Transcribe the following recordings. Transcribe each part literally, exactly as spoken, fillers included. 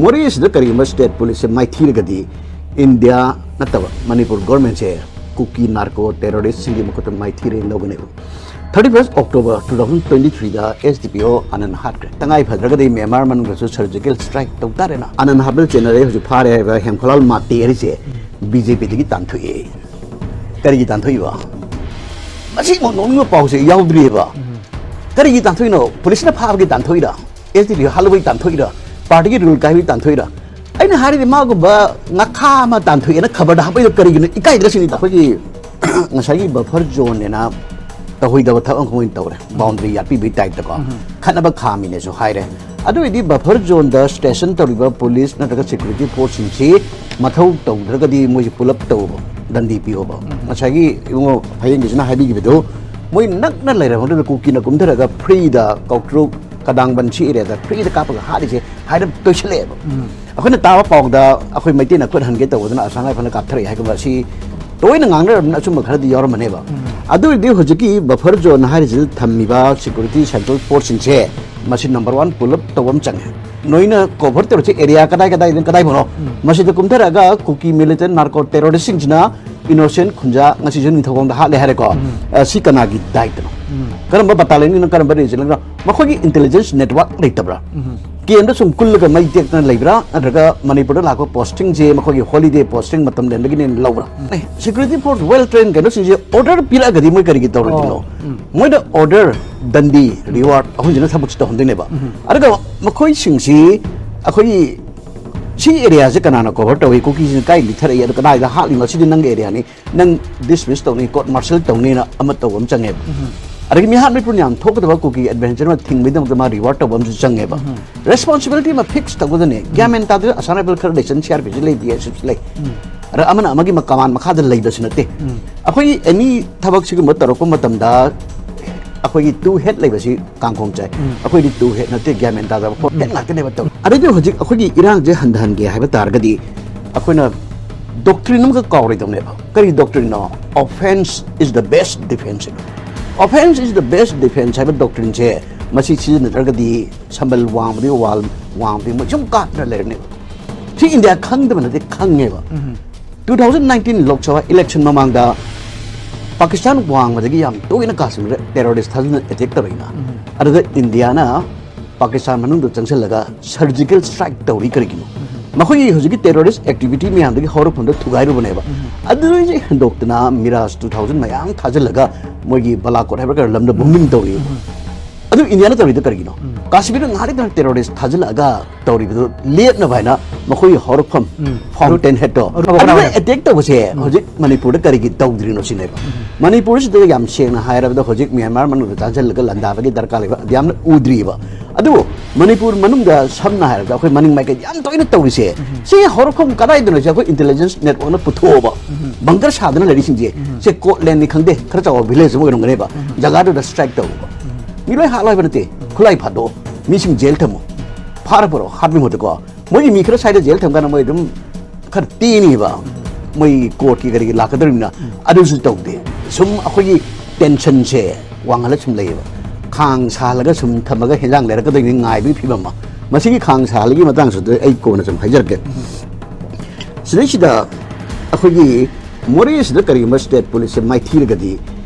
ꯃꯣꯔꯦꯁꯤꯗ ꯀꯔꯤꯒꯨꯝꯕ state ꯄꯨꯂꯤꯁꯁꯦ ꯃꯥꯏꯊꯤꯔꯒꯗꯤ India ꯅꯠꯇꯕ ꯃꯅꯤꯄꯨꯔ ꯒꯣꯔꯃꯦꯟꯁꯦ ꯀꯨꯀꯤ narco ꯇꯦꯔꯣꯔꯤꯁ꯭ꯠꯁꯤꯡꯒꯤ ꯃꯈꯨꯠꯇ ꯃꯥꯏꯊꯤꯔꯦꯅ ꯂꯧꯒꯅꯦꯕ꯫ Thirty first October two thousand twenty threeꯗ S D P O ꯑꯅꯟ ꯍꯥꯠꯈ꯭ꯔꯦ꯫ ꯇꯉꯥꯏ ꯐꯗ꯭ꯔꯒꯗꯤ ꯃ꯭ꯌꯥꯟꯃꯥꯔ ꯃꯅꯨꯡꯗꯁꯨ ꯁꯔꯖꯤꯀꯦꯜ ꯁ꯭ꯇ꯭ꯔꯥꯏꯛ ꯇꯧ ꯇꯥꯔꯦꯅ꯫ ꯑꯅꯟ ꯍꯥꯠꯄꯗ ꯆꯦꯟꯅꯔꯦ ꯍꯧꯖꯤꯛ ꯐꯥꯔꯦ ꯍꯥꯏꯕ ꯍꯦꯝꯈꯣꯂꯥꯜ ꯃꯥꯇꯦ ꯍꯥꯏꯔꯤꯁꯦ ꯕꯤ ꯖꯦ ꯄꯤꯗꯒꯤ ꯇꯥꯟꯊꯣꯛꯑꯦ꯫ ꯀꯔꯤꯒꯤ ꯇꯥꯟꯊꯣꯛꯏꯕ? ꯃꯁꯤꯃꯨꯛ ꯅꯣꯛꯅꯤꯡꯕ ꯄꯥꯎꯁꯦ ꯌꯥꯎꯗ꯭ꯔꯤꯑꯕ꯫ ꯀꯔꯤꯒꯤ ꯇꯥꯟꯊꯣꯛꯏꯅꯣ? ꯄꯨꯂꯤꯁꯅ ꯐꯥꯕꯒꯤ ꯇꯥꯟꯊꯣꯛꯏꯔꯥ? S D P O ꯍꯥꯠꯂꯨꯕꯒꯤ ꯇꯥꯟꯊꯣꯛꯏꯔꯥ? ꯄꯥꯔꯇꯤꯒꯤ ꯔꯨꯜ ꯀꯥꯏꯕꯒꯤ ꯇꯥꯟꯊꯣꯛꯏꯔꯥ? ꯑꯩꯅ ꯍꯥꯏꯔꯤꯗꯤ ꯃꯥꯒꯨꯝꯕ ꯉꯥꯈꯥ ꯑꯃ ꯇꯥꯟꯊꯣꯛꯑꯦꯅ ꯈꯕꯔꯗ ꯍꯥꯞꯄꯛꯏꯗꯣ ꯀꯔꯤꯒꯤꯅꯣ? ꯏꯀꯥꯏꯗ꯭ꯔꯥ ꯁꯤꯅꯤꯗ꯫ ꯑꯩꯈꯣꯏꯒꯤ ꯉꯁꯥꯏꯒꯤ ꯕꯐꯔ ꯖꯣꯟꯅꯦꯅ ꯇꯧꯍꯣꯏꯗꯕ ꯊꯕꯛ ꯑꯃ ꯑꯣꯏꯅ ꯇꯧꯔꯦ꯫ ꯕꯥꯎꯟꯗꯔꯤ ꯌꯥꯠꯄꯤꯕꯒꯤ ꯇꯥꯏꯞꯇꯀꯣ꯫ ꯈꯠꯅꯕ ꯈꯥꯝꯃꯤꯅꯦꯁꯨ ꯍꯥꯏꯔꯦ꯫ ꯑꯗꯨ ꯑꯣꯏꯗꯤ ꯕꯐꯔ ꯖꯣꯟꯗ ꯁ꯭ꯇꯦꯁꯟ ꯇꯧꯔꯤꯕ ꯄꯨꯂꯤꯁ ꯅꯠꯇ꯭ꯔꯒ ꯁꯦꯀ꯭ꯌꯨꯔꯤꯇꯤ ꯐꯣꯔꯁꯁꯤꯡꯁꯤ ꯃꯊꯧ ꯇꯧꯗ꯭ꯔꯒꯗꯤ ꯃꯣꯏꯁꯦ ꯄꯨꯂꯞ ꯇꯧꯕ, ꯗꯟꯗꯤ ꯄꯤꯌꯣꯕ꯫ ꯉꯁꯥꯏꯒꯤ ꯏꯕꯨꯡꯉꯣ ꯐꯌꯦꯡꯒꯤꯁꯤꯅ ꯍꯥꯏꯕꯤꯈꯤꯕꯗꯣ, ꯃꯣꯏ ꯅꯛꯅ ꯂꯩꯔꯕ ꯃꯇꯨꯡꯗ ꯀꯨꯀꯤꯅ ꯀꯨꯝꯊꯔꯒ ꯐ꯭ꯔꯤꯗ ꯀꯧꯇ꯭ꯔꯨꯛ, ꯀꯗꯥꯡꯕꯟ ꯁꯤ ꯑꯦꯔꯤꯌꯥꯗ ꯐ꯭ꯔꯤꯗ ꯀꯥꯞꯄꯒ ꯍꯥꯠꯂꯤꯁꯦ ꯍꯥꯏꯔꯞ ꯇꯣꯏꯁꯜꯂꯛꯑꯦꯕ꯫ ꯑꯩꯈꯣꯏꯅ ꯇꯥꯕ ꯄꯥꯎꯗ ꯑꯩꯈꯣꯏ ꯃꯩꯇꯩꯅ ꯈꯨꯠ ꯍꯟꯒꯦ ꯇꯧꯕꯗꯨꯅ ꯑꯁꯥꯝ ꯔꯥꯏꯐꯜꯅ ꯀꯥꯞꯊꯔꯛꯑꯦ ꯍꯥꯏꯒꯨꯝꯕ ꯑꯁꯤ ꯇꯣꯏꯅ ꯉꯥꯡꯅꯔꯕꯅꯤꯅ ꯑꯆꯨꯝꯕ ꯈꯔꯗꯤ ꯌꯥꯎꯔꯝꯃꯅꯦꯕ꯫ ꯑꯗꯨ ꯑꯣꯏꯔꯗꯤ ꯍꯧꯖꯤꯛꯀꯤ ꯕꯐꯔ ꯖꯣꯟ ꯍꯥꯏꯔꯤꯁꯤꯗ ꯊꯝꯃꯤꯕ ꯁꯦꯀ꯭ꯌꯨꯔꯤꯇꯤ ꯁꯦꯟꯇ꯭ꯔꯦꯜ ꯐꯣꯔꯁꯁꯤꯡꯁꯦ ꯃꯁꯤ ꯅꯝꯕꯔ ꯋꯥꯟ ꯄꯨꯂꯞ ꯇꯧꯕ ꯑꯃ ꯆꯪꯉꯦ꯫ ꯅꯣꯏꯅ ꯀꯣꯚꯔ ꯇꯧꯔꯤꯁꯦ ꯑꯦꯔꯤꯌꯥ ꯀꯗꯥꯏ ꯀꯗꯥꯏꯗꯅꯣ ꯀꯗꯥꯏꯐꯥꯎꯅꯣ? ꯃꯁꯤꯗ ꯀꯨꯝꯊꯔꯛꯑꯒ ꯀꯨꯀꯤ ꯃꯤꯂꯤꯇꯦꯟ ꯅꯥꯔꯀꯣ ꯇꯦꯔꯣꯔꯤꯁꯁꯤꯡꯁꯤꯅ ꯏꯅꯣꯁꯦꯟ ꯈꯨꯟꯖꯥ ꯉꯁꯤꯁꯨ ꯅꯤꯡꯊꯧꯈꯣꯡꯗ ꯍꯥꯠꯂꯦ ꯍꯥꯏꯔꯦꯀꯣ꯫ ꯑ, ꯁꯤ ꯀꯅꯥꯒꯤ ꯗꯥꯏꯠꯇꯅꯣ? ꯀꯔꯝꯕ ꯕꯇꯥꯂꯤꯌꯟꯒꯤꯅꯣ, ꯀꯔꯝꯕ ꯔꯤꯖꯟꯒꯤꯅꯣ? ꯃꯈꯣꯏꯒꯤ ꯏꯟꯇꯦꯂꯤꯖꯦꯟꯁ ꯅꯦꯠꯋꯥꯔꯛ ꯂꯩꯇꯕ꯭ꯔꯥ? ꯀꯦꯝꯗ ꯁꯨꯝ ꯀꯨꯜꯂꯒ ꯃꯩ ꯇꯦꯛꯇꯅ ꯂꯩꯕ꯭ꯔꯥ? ꯅꯠꯇ꯭ꯔꯒ ꯃꯅꯤꯄꯨꯔꯗ ꯂꯥꯛꯄ ꯄꯣꯁꯇꯤꯡꯁꯦ ꯃꯈꯣꯏꯒꯤ ꯍꯣꯂꯤꯗꯦ ꯄꯣꯁꯇꯤꯡ ꯃꯇꯝ ꯂꯦꯟꯕꯒꯤꯅꯦꯅ ꯂꯧꯕ꯭ꯔꯥ? ꯁꯦꯀ꯭ꯌꯨꯔꯤꯇꯤ ꯐꯣꯔꯁ ꯋꯦꯜ ꯇ꯭ꯔꯦꯟ ꯀꯩꯅꯣꯁꯤꯡꯁꯦ ꯑꯣꯔꯗꯔ ꯄꯤꯔꯛꯑꯒꯗꯤ ꯃꯣꯏ ꯀꯔꯤꯒꯤ ꯇꯧꯔꯣꯏꯗꯣꯏꯅꯣ? ꯃꯣꯏꯗ ꯑꯣꯔꯗꯔ, ꯗꯟꯗꯤ, ꯔꯤꯋꯥꯔꯗ ꯑꯍꯨꯝꯁꯤꯅ ꯊꯕꯛꯁꯤ ꯇꯧꯍꯟꯗꯣꯏꯅꯦꯕ꯫ ꯑꯗꯨꯒ ꯃꯈꯣꯏꯁꯤꯡꯁꯤ ꯑꯩꯈꯣꯏꯒꯤ ꯁꯤ ꯑꯦꯔꯤꯌꯥꯁꯦ ꯀꯅꯥꯅ ꯀꯣꯚꯔ ꯇꯧꯏ, ꯀꯨꯀꯤꯁꯤꯅ ꯀꯥꯏ ꯂꯤꯊꯔꯛꯏ, ꯑꯗꯨ ꯀꯗꯥꯏꯗ ꯍꯥꯠꯂꯤꯅꯣ, ꯁꯤꯗꯤ ꯅꯪꯒꯤ ꯑꯦꯔꯤꯌꯥꯅꯤ, ꯅꯪ ꯗꯤꯁꯃꯤꯁ ꯇꯧꯅꯤ, ꯀꯣꯔꯠ ꯃꯥꯔꯁꯦꯜ ꯇꯧꯅꯤꯅ ꯑꯃ ꯇꯧꯕ ꯑꯃ ꯆꯪꯉꯦꯕ꯫ ꯑꯗꯒꯤ ꯃꯤꯍꯥꯠ ꯃꯤꯄꯨꯟ ꯌꯥꯝ ꯊꯣꯛꯀꯗꯕ ꯀꯨꯀꯤ ꯑꯦꯗꯚꯦꯟꯆꯔ ꯑꯃ ꯊꯤꯡꯕꯒꯤꯗꯃꯛꯇ ꯃꯥ ꯔꯤꯋꯥꯔꯗ ꯇꯧꯕ ꯑꯃꯁꯨ ꯆꯪꯉꯦꯕ꯫ ꯔꯦꯁꯄꯣꯟꯁꯤꯕꯤꯂꯤꯇꯤ ꯑꯃ ꯐꯤꯛꯁ ꯇꯧꯒꯗꯕꯅꯤ꯫ ꯒ꯭ꯌꯥꯟ ꯃꯦꯟ ꯇꯥꯗꯦ, ꯑꯁꯥꯝ ꯔꯥꯏꯐꯜ ꯈꯔ ꯂꯩ, ꯁꯤ ꯑꯥꯔ ꯄꯤ ꯁꯤ ꯂꯩ, ꯕꯤ ꯑꯦꯁ ꯑꯦꯐ ꯂꯩ꯫ ꯑꯗ ꯑꯃꯅ ꯑꯃꯒꯤ ꯀꯃꯥꯟ ꯃꯈꯥꯗ ꯂꯩꯕꯁꯨ ꯅꯠꯇꯦ꯫ ꯑꯩꯈꯣꯏꯒꯤ ꯑꯦꯅꯤ ꯊꯕꯛ ꯁꯤꯒꯨꯝꯕ ꯇꯧꯔꯛꯄ ꯃꯇꯝꯗ ꯑꯩꯈꯣꯏꯒꯤ ꯇꯨ ꯍꯦꯠ ꯂꯩꯕꯁꯤ ꯀꯥꯡꯈꯣꯡ ꯆꯥꯏ꯫ ꯑꯩꯈꯣꯏꯗꯤ ꯇꯨ ꯍꯦꯠ ꯅꯠꯇꯦ, ꯒ꯭ꯌꯥꯟ ꯃꯦꯟ ꯇꯥꯗꯕ ꯐꯣꯔ ꯍꯦꯠ ꯉꯥꯛꯇꯅꯦꯕ ꯇꯧꯔꯤ꯫ ꯑꯗꯩꯗꯤ ꯍꯧꯖꯤꯛ ꯑꯩꯈꯣꯏꯒꯤ ꯏꯔꯥꯡꯁꯦ ꯍꯟꯊꯍꯟꯒꯦ ꯍꯥꯏꯕ ꯇꯥꯔꯒꯗꯤ ꯑꯩꯈꯣꯏꯅ ꯗꯣꯛꯇ꯭ꯔꯤꯟ ꯑꯃꯈꯛ ꯀꯥꯎꯔꯣꯏꯗꯧꯅꯦꯕ꯫ ꯀꯔꯤ ꯗꯣꯛꯇ꯭ꯔꯤꯟꯅꯣ? "Offence is the best defense" ꯍꯥꯏꯕ꯫ "Offence is the best defense" ꯍꯥꯏꯕ ꯗꯣꯛꯇ꯭ꯔꯤꯟꯁꯦ ꯃꯁꯤ ꯁꯤꯖꯤꯟꯅꯗ꯭ꯔꯒꯗꯤ ꯁꯝꯕꯜ ꯋꯥꯡꯕꯗꯒꯤ ꯋꯥꯜ ꯋꯥꯡꯕꯗꯤ ꯃꯣꯏ ꯁꯨꯝ ꯀꯥꯞꯇꯅ ꯂꯩꯔꯅꯦꯕ꯫ ꯁꯤ ꯏꯟꯗꯤꯌꯥ ꯈꯪꯗꯕ ꯅꯠꯇꯦ, ꯈꯪꯉꯦꯕ꯫ Two thousand nineteen Lok Sabha election ꯃꯃꯥꯡꯗ ꯄꯥꯀꯤꯁꯇꯥꯟ ꯋꯥꯡꯃꯗꯒꯤ ꯌꯥꯝ ꯇꯣꯏꯅ ꯀꯥꯁꯃꯤꯔꯗ ꯇꯦꯔꯣꯔꯤꯁ ꯊꯥꯖꯅ ꯑꯦꯇꯦꯛ ꯇꯧꯔꯛꯏꯅ꯫ ꯑꯗꯨꯗ ꯏꯟꯗꯤꯌꯥꯅ ꯄꯥꯀꯤꯁꯇꯥꯟ ꯃꯅꯨꯡꯗ ꯆꯪꯁꯤꯜꯂꯒ ꯁꯔꯖꯤꯀꯦꯜ ꯁ꯭ꯇ꯭ꯔꯥꯏꯛ ꯇꯧꯔꯤ ꯀꯔꯤꯒꯤꯅꯣ? ꯃꯈꯣꯏꯒꯤ ꯍꯧꯖꯤꯛꯀꯤ ꯇꯦꯔꯣꯔꯤꯁ ꯑꯦꯛꯇꯤꯚꯤꯇꯤ ꯃꯌꯥꯝꯗꯒꯤ ꯍꯧꯔꯛꯐꯝꯗ ꯊꯨꯒꯥꯏꯔꯨꯕꯅꯦꯕ꯫ ꯑꯗꯨꯗꯒꯤ ꯍꯦꯟꯗꯣꯛꯇꯅ ꯃꯤꯔꯥꯖ ꯇꯨ ꯊꯥꯎꯖꯟ ꯃꯌꯥꯝ ꯊꯥꯖꯤꯜꯂꯒ ꯃꯣꯏꯒꯤ ꯕꯂꯥꯀꯣꯠ ꯍꯥꯏꯕ꯭ꯔꯥ ꯀꯩꯅꯣ ꯂꯝꯗ ꯕꯣꯝꯕꯤꯡ ꯇꯧꯔꯤ꯫ ꯑꯗꯨ ꯏꯟꯗꯤꯌꯥꯅ ꯇꯧꯔꯤꯗꯣ ꯀꯔꯤꯒꯤꯅꯣ? ꯀꯥꯁꯃꯤꯔꯗ ꯉꯥꯏꯍꯥꯛ ꯂꯩꯇꯅ ꯇꯦꯔꯣꯔꯤꯁ ꯊꯥꯖꯤꯜꯂꯛꯑꯒ ꯇꯧꯔꯤꯕꯗꯨ ꯂꯦꯞꯅꯕ ꯍꯥꯏꯅ ꯃꯈꯣꯏꯒꯤ ꯍꯧꯔꯛꯐꯝ, ꯎꯝ, ꯐꯥꯎꯟꯇꯦꯟ ꯍꯦꯠꯇꯣ, root ꯑꯗꯨꯗ cause ꯑꯦꯇꯦꯛ ꯇꯧꯕꯁꯦ ꯍꯧꯖꯤꯛ ꯃꯅꯤꯄꯨꯔꯗ ꯀꯔꯤꯒꯤ ꯇꯧꯗ꯭ꯔꯤꯅꯣ ꯁꯤꯅꯦꯕ꯫ ꯃꯅꯤꯄꯨꯔꯁꯤꯗ ꯌꯥꯝ ꯁꯦꯡꯅ ꯍꯥꯏꯔꯕꯗ ꯍꯧꯖꯤꯛ ꯃ꯭ꯌꯥꯟꯃꯥꯔ ꯃꯅꯨꯡꯗ ꯆꯪꯁꯤꯜꯂꯒ ꯂꯥꯟꯗꯥꯕꯒꯤ ꯗꯔꯀꯥꯔ ꯂꯩꯕ ꯌꯥꯝꯅ ꯎꯗ꯭ꯔꯤꯕ꯫ ꯑꯗꯨꯕꯨ ꯃꯅꯤꯄꯨꯔ ꯃꯅꯨꯡꯗ ꯁꯝꯅ ꯍꯥꯏꯔꯕꯗ ꯑꯩꯈꯣꯏ ꯃꯅꯤꯡ ꯃꯥꯏꯀꯩ ꯌꯥꯝ ꯇꯣꯏꯅ ꯇꯧꯔꯤꯁꯦ, ꯁꯤ ꯍꯧꯔꯛꯐꯝ ꯀꯗꯥꯏꯗꯅꯣ ꯁꯤ ꯑꯩꯈꯣꯏ ꯏꯟꯇꯦꯂꯤꯖꯦꯟꯁ ꯅꯦꯠꯋꯥꯛꯅ ꯄꯨꯊꯣꯛꯑꯕ ꯕꯪꯀꯔ ꯁꯥꯗꯅ ꯂꯩꯔꯤꯁꯤꯡꯁꯦ, ꯁꯦ ꯀꯣꯠꯂꯦꯟꯅꯤ ꯈꯪꯗꯦ, ꯈꯔ ꯆꯥꯎꯕ ꯚꯤꯂꯦꯖ ꯑꯃ ꯑꯣꯏꯔꯝꯒꯅꯦꯕ, ꯖꯒꯥꯗꯨꯗ ꯁ꯭ꯇ꯭ꯔꯥꯏꯛ ꯇꯧꯕ꯫ ꯃꯤ ꯂꯣꯏ ꯍꯥꯠꯂꯣ ꯍꯥꯏꯕ ꯅꯠꯇꯦ, ꯈꯨꯠꯂꯥꯏ ꯐꯥꯗꯣꯛꯑꯣ, ꯃꯤꯁꯤꯡ ꯖꯦꯜ ꯊꯝꯃꯣ, ꯐꯥꯔ ꯄꯨꯔꯛꯑꯣ, ꯍꯥꯠꯄ ꯃꯍꯨꯠꯇꯀꯣ꯫ ꯃꯣꯏꯒꯤ ꯃꯤ ꯈꯔ ꯁ꯭ꯋꯥꯏꯗ ꯖꯦꯜ ꯊꯝꯀꯥꯟꯗ ꯃꯣꯏ ꯑꯗꯨꯝ ꯈꯔ ꯇꯦꯅꯤꯕ, ꯃꯣꯏ ꯀꯣꯔꯠꯀꯤ ꯀꯔꯤꯒꯤ ꯂꯥꯛꯀꯗꯧꯔꯤꯕꯅꯤꯅ꯫ ꯑꯗꯨꯁꯨ ꯇꯧꯗꯦ꯫ ꯁꯨꯝ ꯑꯩꯈꯣꯏꯒꯤ ꯇꯦꯟꯁꯟꯁꯦ ꯋꯥꯡꯍꯜꯂ ꯁꯨꯝ ꯂꯩꯌꯦꯕ꯫ ꯈꯥꯡ ꯁꯥꯍꯜꯂꯒ ꯁꯨꯝ ꯊꯝꯃꯒ ꯍꯦꯟꯖꯥꯡ ꯂꯩꯔꯛꯀꯗꯣꯏꯅꯤ ꯉꯥꯏꯕꯒꯤ ꯐꯤꯕꯝ ꯑꯃ꯫ ꯃꯁꯤꯒꯤ ꯈꯥꯡ ꯁꯥꯍꯜꯂꯒꯤ ꯃꯇꯥꯡꯁꯤꯗ ꯑꯩ ꯀꯣꯟꯅ ꯁꯨꯝ ꯍꯥꯏꯖꯔꯛꯀꯦ꯫ ꯁꯤꯗꯩꯁꯤꯗ ꯑꯩꯈꯣꯏꯒꯤ ꯃꯣꯔꯦꯁꯤꯗ ꯀꯔꯤꯒꯨꯝꯕ ꯁ꯭ꯇꯦꯠ ꯄꯨꯂꯤꯁꯁꯦ ꯃꯥꯏꯊꯤꯔꯒꯗꯤ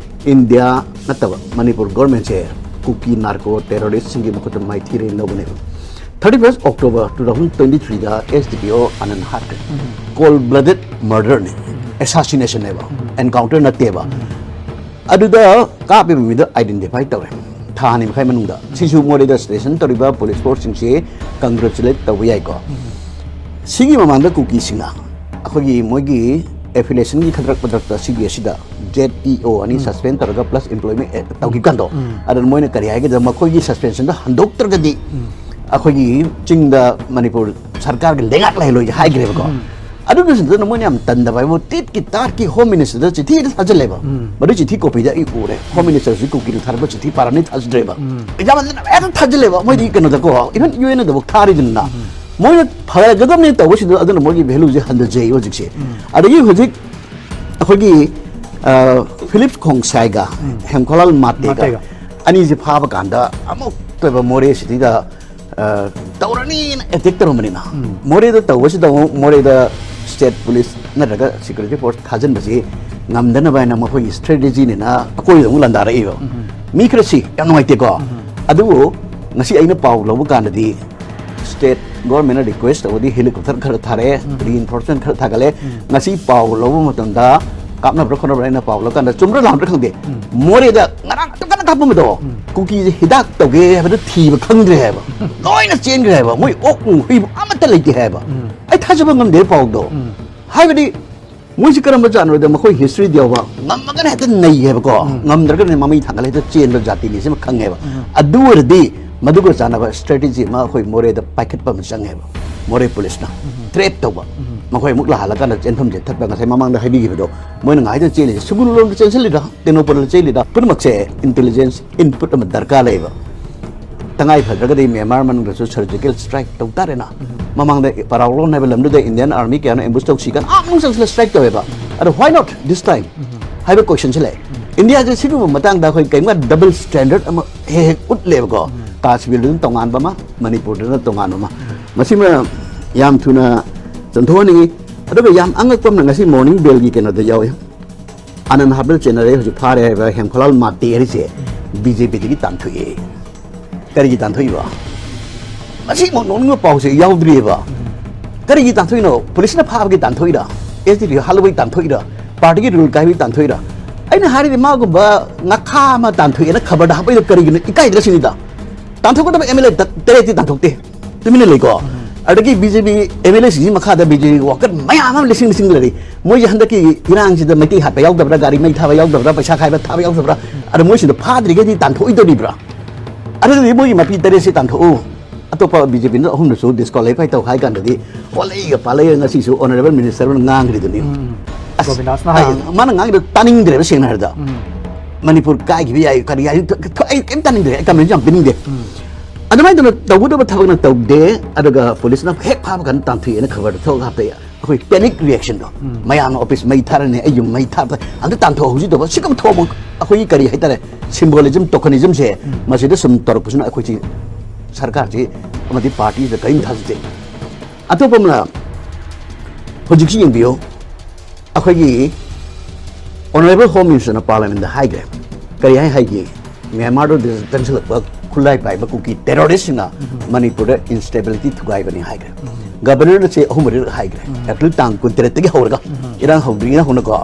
ꯏꯟꯗꯤꯌꯥ ꯅꯠꯇꯕ ꯃꯅꯤꯄꯨꯔ ꯒꯣꯔꯃꯦꯟꯁꯦ ꯀꯨꯀꯤ ꯅꯥꯔꯀꯣ ꯇꯦꯔꯣꯔꯤꯁꯁꯤꯡꯒꯤ ꯃꯈꯨꯠꯇ ꯃꯥꯏꯊꯤꯔꯦꯅ ꯂꯧꯒꯅꯦꯕ꯫ Thirty first October two thousand twenty ꯊ꯭ꯔꯤꯗ ꯑꯦꯁ ꯗꯤ ꯄꯤ ꯑꯣ ꯑꯅꯟ ꯍꯥꯠꯈ꯭ꯔꯦ꯫ ꯀꯣꯜ ꯕ꯭ꯂꯗꯦꯗ ꯃꯔꯗꯔꯅꯦ, ꯑꯦꯁꯥꯁꯤꯅꯦꯁꯟꯅꯦꯕ, ꯑꯦꯟꯀꯥꯎꯟꯇꯔ ꯅꯠꯇꯦꯕ꯫ ꯑꯗꯨꯗ ꯀꯥꯞꯄꯤꯕ ꯃꯤꯗꯣ ꯑꯥꯏꯗꯦꯟꯇꯤꯐꯥꯏ ꯇꯧꯔꯦ ꯊꯥ ꯑꯅꯤ ꯃꯈꯥꯏ ꯃꯅꯨꯡꯗ꯫ ꯁꯤꯁꯨ ꯃꯣꯔꯦꯗ ꯁ꯭ꯇꯦꯁꯟ ꯇꯧꯔꯤꯕ ꯄꯨꯂꯤꯁ ꯐꯣꯔꯁꯁꯤꯡꯁꯦ ꯀꯪꯒ꯭ꯔꯦꯆꯨꯂꯦꯠ ꯇꯧꯕ ꯌꯥꯏꯀꯣ꯫ ꯁꯤꯒꯤ ꯃꯃꯥꯡꯗ ꯀꯨꯀꯤꯁꯤꯡꯅ ꯑꯩꯈꯣꯏꯒꯤ ꯃꯣꯏꯒꯤ ꯑꯦꯐꯤꯂꯤꯌꯦꯁꯟꯒꯤ ꯈꯗ꯭ꯔꯛ ꯃꯗ꯭ꯔꯛꯇ ꯁꯤ ꯕꯤ ꯑꯦꯁ ꯁꯤꯗ ꯖꯦꯠ ꯏ ꯑꯣ ꯑꯅꯤ ꯁꯁꯄꯦꯟ ꯇꯧꯔꯒ ꯄ꯭ꯂꯁ ꯑꯦꯝꯄ꯭ꯂꯣꯏꯃꯦꯟ ꯇꯧꯈꯤꯕ ꯀꯥꯟꯗꯣ, ꯑꯗꯨꯅ ꯃꯣꯏꯅ ꯀꯔꯤ ꯍꯥꯏꯒꯦꯗ, ꯃꯈꯣꯏꯒꯤ ꯁꯁꯄꯦꯟꯁꯟꯗꯣ ꯍꯟꯗꯣꯛꯇ꯭ꯔꯒꯗꯤ ꯑꯩꯈꯣꯏꯒꯤ ꯆꯤꯡꯗ ꯃꯅꯤꯄꯨꯔ ꯁꯔꯀꯥꯔꯒꯤ ꯂꯩꯉꯥꯛ ꯂꯩꯍꯜꯂꯣꯏꯁꯦ ꯍꯥꯏꯈ꯭ꯔꯦꯕꯀꯣ꯫ ꯑꯗꯨꯒꯤꯁꯨ ꯅꯠꯇꯅ ꯃꯣꯏꯅ ꯌꯥꯝ ꯇꯟꯗꯕ ꯍꯥꯏꯕꯨ ꯇꯤꯠꯀꯤ ꯇꯥꯠꯀꯤ ꯍꯣꯝ ꯃꯤꯅꯤꯁꯇꯔꯗ ꯆꯤꯊꯤ ꯑꯃ ꯊꯥꯖꯤꯜꯂꯦꯕ꯫ ꯃꯗꯨ ꯆꯤꯊꯤ ꯀꯣꯄꯤꯗ ꯑꯩ ꯎꯔꯦ꯫ ꯍꯣꯝ ꯃꯤꯅꯤꯁꯇꯔꯁꯤ ꯀꯨꯀꯤꯅ ꯊꯥꯔꯛꯄ ꯆꯤꯊꯤ ꯄꯥꯔꯥꯅꯤ ꯊꯥꯖꯗ꯭ꯔꯦꯕ꯫ ꯌꯥꯝꯃꯟꯗꯅ ꯍꯦꯛꯇ ꯊꯥꯖꯤꯜꯂꯦꯕ꯫ ꯃꯣꯏꯗꯤ ꯀꯩꯅꯣꯗꯀꯣ, ꯏꯚꯟ ꯌꯨ ꯑꯦꯟꯗꯕꯨ ꯊꯥꯔꯤꯗꯅ꯫ ꯃꯣꯏꯅ ꯐꯒꯗꯕꯅꯦ ꯇꯧꯕꯁꯤꯗ ꯑꯗꯨꯅ ꯃꯣꯏꯒꯤ ꯚꯦꯂꯨꯁꯦ ꯍꯟꯊꯖꯩ ꯍꯧꯖꯤꯛꯁꯦ꯫ ꯑꯗꯒꯤ ꯍꯧꯖꯤꯛ ꯑꯩꯈꯣꯏꯒꯤ, ꯑ, ꯐꯤꯂꯤꯞ ꯈꯣꯡꯁꯥꯏꯒ ꯍꯦꯝꯈꯣꯂꯥꯜ ꯃꯥꯇꯦꯒ ꯃꯥꯇꯦꯒ꯫ ꯑꯅꯤꯁꯦ ꯐꯥꯕ ꯀꯥꯟꯗ ꯑꯃꯨꯛꯇꯣꯏꯕ ꯃꯣꯔꯦ ꯁꯤꯇꯤꯗ, ꯑ, ꯇꯧꯔꯅꯤꯅ ꯑꯦꯇꯦꯛ ꯇꯧꯔꯝꯕꯅꯤꯅ, ꯃꯣꯔꯦꯗ ꯇꯧꯕꯁꯤꯗ ꯑꯃꯨꯛ ꯃꯣꯔꯦꯗ ꯁ꯭ꯇꯦꯠ ꯄꯨꯂꯤꯁ ꯅꯠꯇ꯭ꯔꯒ ꯁꯦꯀ꯭ꯌꯨꯔꯤꯇꯤ ꯐꯣꯔꯁ ꯊꯥꯖꯤꯟꯕꯁꯤ ꯉꯝꯗꯅꯕ ꯍꯥꯏꯅ ꯃꯈꯣꯏꯒꯤ ꯁ꯭ꯇ꯭ꯔꯦꯇꯦꯖꯤꯅꯤꯅ ꯑꯩꯈꯣꯏꯗ ꯑꯃꯨꯛ ꯂꯥꯟꯗꯥꯔꯛꯏꯕ꯫ ꯃꯤ ꯈꯔꯁꯤ ꯌꯥꯝ ꯅꯨꯡꯉꯥꯏꯇꯦꯀꯣ꯫ ꯑꯗꯨꯕꯨ ꯉꯁꯤ ꯑꯩꯅ ꯄꯥꯎ ꯂꯧꯕ ꯀꯥꯟꯗꯗꯤ ꯁ꯭ꯇꯦꯠ ꯒꯣꯔꯃꯦꯟꯅ ꯔꯤꯀ꯭ꯋꯦꯁ ꯇꯧꯕꯗꯤ ꯍꯦꯂꯤꯀꯣꯞꯇꯔ ꯈꯔ ꯊꯥꯔꯛꯑꯦ, ꯔꯤꯏꯟꯐꯣꯔꯁꯃꯦꯟ ꯈꯔ ꯊꯥꯒꯠꯂꯦ꯫ ꯉꯁꯤ ꯄꯥꯎ ꯂꯧꯕ ꯃꯇꯝꯗ ꯀꯥꯞꯅꯕ꯭ꯔꯥ ꯈꯣꯠꯅꯕ꯭ꯔꯥ ꯑꯩꯅ ꯄꯥꯎ ꯂꯧꯀꯥꯟꯗ ꯆꯨꯝꯕ꯭ꯔꯥ ꯂꯥꯟꯕ꯭ꯔꯥ ꯈꯪꯗꯦ, ꯃꯣꯔꯦꯗ ꯉꯔꯥꯡ ꯑꯗꯨꯛ ꯀꯟꯅ ꯀꯥꯞꯄꯝꯕꯗꯣ ꯀꯨꯀꯤꯁꯦ ꯍꯤꯗꯥꯛ ꯇꯧꯒꯦ ꯍꯥꯏꯕꯗ ꯊꯤꯕ ꯈꯪꯗ꯭ꯔꯦ ꯍꯥꯏꯕ, ꯂꯣꯏꯅ ꯆꯦꯟꯈ꯭ꯔꯦ ꯍꯥꯏꯕ, ꯃꯣꯏ ꯑꯣꯛ ꯅꯨꯡ ꯍꯨꯏꯕꯨ ꯑꯃꯠꯇ ꯂꯩꯇꯦ ꯍꯥꯏꯕ꯫ ꯑꯩ ꯊꯥꯖꯕ ꯉꯝꯗꯦ ꯄꯥꯎꯗꯣ꯫ ꯍꯥꯏꯕꯗꯤ ꯃꯣꯏꯁꯤ ꯀꯔꯝꯕ ꯖꯥꯠꯅꯣꯗ ꯃꯈꯣꯏ ꯍꯤꯁꯇ꯭ꯔꯤꯗ ꯌꯥꯎꯕ ꯉꯝꯃꯒꯅ ꯍꯦꯛꯇ ꯅꯩ ꯍꯥꯏꯕꯀꯣ, ꯉꯝꯗ꯭ꯔꯒꯅ ꯃꯃꯩ ꯊꯥꯡꯒꯠꯂ ꯍꯦꯛꯇ ꯆꯦꯟꯕ ꯖꯥꯇꯤꯅꯤ ꯁꯤꯃ ꯈꯪꯉꯦꯕ꯫ ꯑꯗꯨ ꯑꯣꯏꯔꯗꯤ ꯃꯗꯨꯒ ꯆꯥꯟꯅꯕ ꯁ꯭ꯇ꯭ꯔꯦꯇꯦꯖꯤ ꯑꯃ ꯑꯩꯈꯣꯏ ꯃꯣꯔꯦꯗ ꯄꯥꯏꯈꯠꯄ ꯑꯃ ꯆꯪꯉꯦꯕ꯫ ꯃꯣꯔꯦ ꯄꯨꯂꯤꯁꯅ ꯇ꯭ꯔꯦꯞ ꯇꯧꯕ, ꯃꯈꯣꯏ ꯑꯃꯨꯛ ꯂꯥꯍꯜꯂꯀꯥꯟꯗ ꯆꯦꯟꯐꯝꯁꯦ ꯊꯠꯄ, ꯉꯁꯥꯏ ꯃꯃꯥꯡꯗ ꯍꯥꯏꯕꯤꯈꯤꯕꯗꯣ, ꯃꯣꯏꯅ ꯉꯥꯏꯗ ꯆꯦꯜꯂꯤꯁꯦ ꯁꯨꯒꯨꯅꯨꯔꯣꯝꯗ ꯆꯦꯟꯁꯤꯜꯂꯤꯔ ꯇꯦꯡꯅꯧꯄꯜꯗ ꯆꯦꯜꯂꯤꯔ, ꯄꯨꯝꯅꯃꯛꯁꯦ ꯏꯟꯇꯦꯂꯤꯖꯦꯟꯁ ꯏꯟꯄꯨꯠ ꯑꯃ ꯗꯔꯀꯥꯔ ꯂꯩꯌꯦꯕ꯫ ꯇꯉꯥꯏ ꯐꯗ꯭ꯔꯒꯗꯤ ꯃ꯭ꯌꯥꯟꯃꯥꯔ ꯃꯅꯨꯡꯗꯁꯨ ꯁꯔꯖꯤꯀꯦꯜ ꯁ꯭ꯇ꯭ꯔꯥꯏꯛ ꯇꯧ ꯇꯥꯔꯦꯅ꯫ ꯃꯃꯥꯡꯗ ꯄꯔꯥꯎꯂꯣꯟ ꯍꯥꯏꯕ ꯂꯝꯗꯨꯗ ꯏꯟꯗꯤꯌꯥꯟ ꯑꯥꯔꯃꯤ ꯀꯌꯥꯅ ꯑꯦꯝꯕꯨꯁ ꯇꯧꯁꯤ ꯀꯥꯟꯗ ꯑꯥ ꯃꯅꯨꯡ ꯆꯪꯁꯤꯜꯂ ꯁ꯭ꯇ꯭ꯔꯥꯏꯛ ꯇꯧꯋꯦꯕ꯫ ꯑꯗꯣ why not this time ꯍꯥꯏꯕ ꯀꯣꯏꯁꯟꯁꯤ ꯂꯩ꯫ ꯏꯟꯗꯤꯌꯥꯁꯦ ꯁꯤꯒꯨꯝꯕ ꯃꯇꯥꯡꯗ ꯑꯩꯈꯣꯏ ꯀꯔꯤꯒꯨꯝꯕ ꯗꯕꯜ ꯁ꯭ꯇꯦꯟꯗꯔꯗ ꯑꯃ ꯍꯦꯛ ꯍꯦꯛ ꯎꯠꯂꯦꯕꯀꯣ꯫ ꯀꯥꯁꯃꯤꯔꯗꯅ ꯇꯣꯉꯥꯟꯕ ꯑꯃ, ꯃꯅꯤꯄꯨꯔꯗꯅ ꯇꯣꯉꯥꯟꯕ ꯑꯃ꯫ ꯃꯁꯤꯃ ꯌꯥꯝ ꯊꯨꯅ ꯆꯟꯊꯣꯛꯍꯟꯅꯤꯡꯉꯤ꯫ ꯑꯗꯨꯒ ꯌꯥꯝ ꯑꯉꯛꯄ ꯑꯃꯅ ꯉꯁꯤ ꯃꯣꯔꯅꯤꯡ ꯕꯦꯜꯒꯤ ꯀꯩꯅꯣꯗ ꯌꯥꯎꯏ꯫ ꯑꯅꯟ ꯍꯥꯞꯅ ꯆꯦꯟꯅꯔꯦ, ꯍꯧꯖꯤꯛ ꯐꯥꯔꯦ ꯍꯥꯏꯕ ꯍꯦꯝꯈꯣꯂꯥꯜ ꯃꯥꯇꯦ ꯍꯥꯏꯔꯤꯁꯦ ꯕꯤ ꯖꯦ ꯄꯤꯗꯒꯤ ꯇꯥꯟꯊꯣꯛꯑꯦ꯫ ꯀꯔꯤꯒꯤ ꯇꯥꯟꯊꯣꯛꯏꯕ? ꯃꯁꯤꯃꯨꯛ ꯅꯣꯛꯅꯤꯡꯕ ꯄꯥꯎꯁꯦ ꯌꯥꯎꯗ꯭ꯔꯤꯑꯕ꯫ ꯀꯔꯤꯒꯤ ꯇꯥꯟꯊꯣꯛꯏꯅꯣ? ꯄꯨꯂꯤꯁꯅ ꯐꯥꯕꯒꯤ ꯇꯥꯟꯊꯣꯛꯏꯔꯥ? ꯑꯦꯁ ꯗꯤ ꯄꯤ ꯍꯥꯠꯂꯨꯕꯒꯤ ꯇꯥꯟꯊꯣꯛꯏꯔꯥ? ꯄꯥꯔꯇꯤꯒꯤ ꯔꯨꯜ ꯀꯥꯏꯕꯒꯤ ꯇꯥꯟꯊꯣꯛꯏꯔꯥ? ꯑꯩꯅ ꯍꯥꯏꯔꯤꯗꯤ ꯃꯥꯒꯨꯝꯕ ꯉꯥꯈꯥ ꯑꯃ ꯇꯥꯟꯊꯣꯛꯑꯦꯅ ꯈꯕꯔꯗ ꯍꯥꯞꯄꯛꯏꯗꯣ ꯀꯔꯤꯒꯤꯅꯣ? ꯏꯀꯥꯏꯗ꯭ꯔꯥ ꯁꯤꯅꯤꯗ꯫ ꯇꯥꯟꯊꯣꯛꯀꯗꯕ ꯑꯦꯝ ꯑꯦꯜ ꯑꯦ ꯇꯔꯦꯠꯇꯤ ꯇꯥꯟꯊꯣꯛꯇꯦ, ꯇꯨꯃꯤꯟꯅ ꯂꯩꯀꯣ꯫ ꯑꯗꯒꯤ B J P M L ꯑꯦꯁꯤꯡꯁꯤ ꯃꯈꯥꯗ ꯕꯤ ꯖꯦ ꯄꯤ ꯋꯥꯀꯔ ꯃꯌꯥꯝ ꯑꯃ ꯂꯤꯁꯤꯡ ꯂꯤꯁꯤꯡ ꯂꯩꯔꯤ꯫ ꯃꯣꯏꯁꯦ ꯍꯟꯗꯛꯀꯤ ꯏꯔꯥꯡꯁꯤꯗ ꯃꯩꯇꯩ ꯍꯥꯠꯄ ꯌꯥꯎꯗꯕ꯭ꯔꯥ, ꯒꯥꯔꯤ ꯃꯩ ꯊꯥꯕ ꯌꯥꯎꯗꯕ꯭ꯔꯥ, ꯄꯩꯁꯥ ꯈꯥꯏꯕ ꯊꯥꯕ ꯌꯥꯎꯗꯕ꯭ꯔꯥ? ꯑꯗ ꯃꯣꯏꯁꯤꯡꯗꯣ ꯐꯥꯗ꯭ꯔꯤꯒꯩꯗꯤ ꯇꯥꯟꯊꯣꯛꯑꯣꯏꯗꯣꯔꯤꯕ꯭ꯔꯥ? ꯑꯗꯨꯗꯤ ꯃꯣꯏꯒꯤ ꯃꯄꯤ ꯇꯔꯦꯠꯁꯤ ꯇꯥꯟꯊꯣꯛꯎ, ꯑꯇꯣꯞꯄ ꯕꯤ ꯖꯦ ꯄꯤꯅ ꯑꯍꯨꯝꯗꯨꯁꯨ ꯗꯤꯁꯀ꯭ꯋꯥꯂꯤꯐꯥꯏ ꯇꯧ ꯍꯥꯏ ꯀꯥꯟꯗꯗꯤ ꯑꯣꯜꯂꯛꯏꯒ ꯄꯥꯜꯂꯛꯏꯒ ꯉꯁꯤꯁꯨ ꯑꯣꯅꯔꯦꯕꯜ ꯃꯤꯅꯤꯁꯇꯔꯅ ꯉꯥꯡꯈ꯭ꯔꯤꯗꯨꯅꯤ꯫ ꯑꯁ, ꯒꯣꯕꯤꯟꯗꯥꯁꯅ ꯑꯩ, ꯍꯥꯏꯕꯗꯣ꯫ ꯃꯥꯅ ꯉꯥꯡꯉꯤꯗꯣ ꯇꯥꯅꯤꯡꯗ꯭ꯔꯦꯕ, ꯁꯦꯡꯅ ꯍꯥꯏꯔꯗ꯫ ꯃꯅꯤꯄꯨꯔ ꯀꯥꯏꯈꯤꯕ ꯌꯥꯏ, ꯀꯔꯤ ꯌꯥꯏ, ꯊ- ꯊ- ꯑꯩ ꯀꯩꯝ ꯇꯥꯅꯤꯡꯗ꯭ꯔꯦ, ꯑꯩ ꯀꯃꯦꯟꯁꯨ ꯌꯥꯝ ꯄꯤꯅꯤꯡꯗꯦ꯫ ꯑꯗꯨꯃꯥꯏꯅ ꯇꯧꯅ ꯇꯧꯒꯗꯕ ꯊꯕꯛꯅ ꯇꯧꯗꯦ, ꯑꯗꯨꯒ ꯄꯨꯂꯤꯁꯅ ꯍꯦꯛ ꯐꯥꯕ ꯀꯥꯟꯗ ꯇꯥꯟꯊꯣꯛꯑꯦꯅ ꯈꯕꯔꯗ ꯊꯣꯛꯑꯒ ꯍꯥꯞꯄꯛꯑꯦ꯫ ꯑꯩꯈꯣꯏ ꯄꯦꯅꯤꯛ ꯔꯤꯌꯦꯛꯁꯟꯗꯣ, ꯃꯌꯥꯝꯅ ꯑꯣꯐꯤꯁ ꯃꯩ ꯊꯥꯔꯅꯤ, ꯑꯩ ꯌꯨꯝ ꯃꯩ ꯊꯥꯔ ꯑꯝꯇ ꯇꯥꯟꯊꯣꯛꯍꯧꯁꯤ ꯇꯧꯕ, ꯁꯤ ꯀꯝ ꯊꯣꯛꯑꯕ ꯑꯩꯈꯣꯏꯒꯤ ꯀꯔꯤ ꯍꯥꯏꯇꯥꯔꯦ, ꯁꯤꯝꯕꯣꯂꯤꯖꯝ, ꯇꯣꯀꯅꯤꯖꯝꯁꯦ ꯃꯁꯤꯗ ꯁꯨꯝ ꯇꯧꯔꯛꯄꯁꯤꯅ ꯑꯩꯈꯣꯏꯁꯤ ꯁꯔꯀꯥꯔꯁꯤ ꯑꯃꯗꯤ ꯄꯥꯔꯇꯤꯁꯤꯗ ꯀꯔꯤꯝ ꯊꯥꯖꯗꯦ꯫ ꯑꯇꯣꯞꯄ ꯑꯃꯅ ꯍꯧꯖꯤꯛꯁꯤ ꯌꯦꯡꯕꯤꯌꯨ, ꯑꯩꯈꯣꯏꯒꯤ ꯑꯣꯅꯔꯦꯕꯜ ꯍꯣꯝ ꯃꯤꯅꯤꯁꯇꯔꯅ ꯄꯥꯔꯂꯤꯌꯥꯃꯦꯟꯗ ꯍꯥꯏꯈ꯭ꯔꯦ꯫ ꯀꯔꯤ ꯍꯥꯏ ꯍꯥꯏꯒꯦ? ꯃ꯭ꯌꯥꯟꯃꯥꯔꯗ ꯆꯪꯁꯤꯜꯂꯛꯄ ꯈꯨꯠꯂꯥꯏ ꯄꯥꯏꯕ ꯀꯨꯀꯤ ꯇꯦꯔꯣꯔꯤꯁꯁꯤꯡꯅ ꯃꯅꯤꯄꯨꯔꯗ ꯏꯟꯁꯇꯦꯕꯤꯂꯤꯇꯤ ꯊꯨꯒꯥꯏꯕꯅꯤ ꯍꯥꯏꯈ꯭ꯔꯦ꯫ ꯒꯕꯔꯅꯔꯅ ꯆꯦ ꯑꯍꯨꯝ ꯃꯔꯤꯔꯛ ꯍꯥꯏꯈ꯭ꯔꯦ, ꯑꯦꯄ꯭ꯔꯤꯜ ꯇꯥꯡ ꯀꯨꯟꯇꯔꯦꯠꯇꯒꯤ ꯍꯧꯔꯒ, ꯏꯔꯥꯡ ꯍꯧꯗ꯭ꯔꯤꯉꯩꯗ ꯍꯧꯅꯀꯣ꯫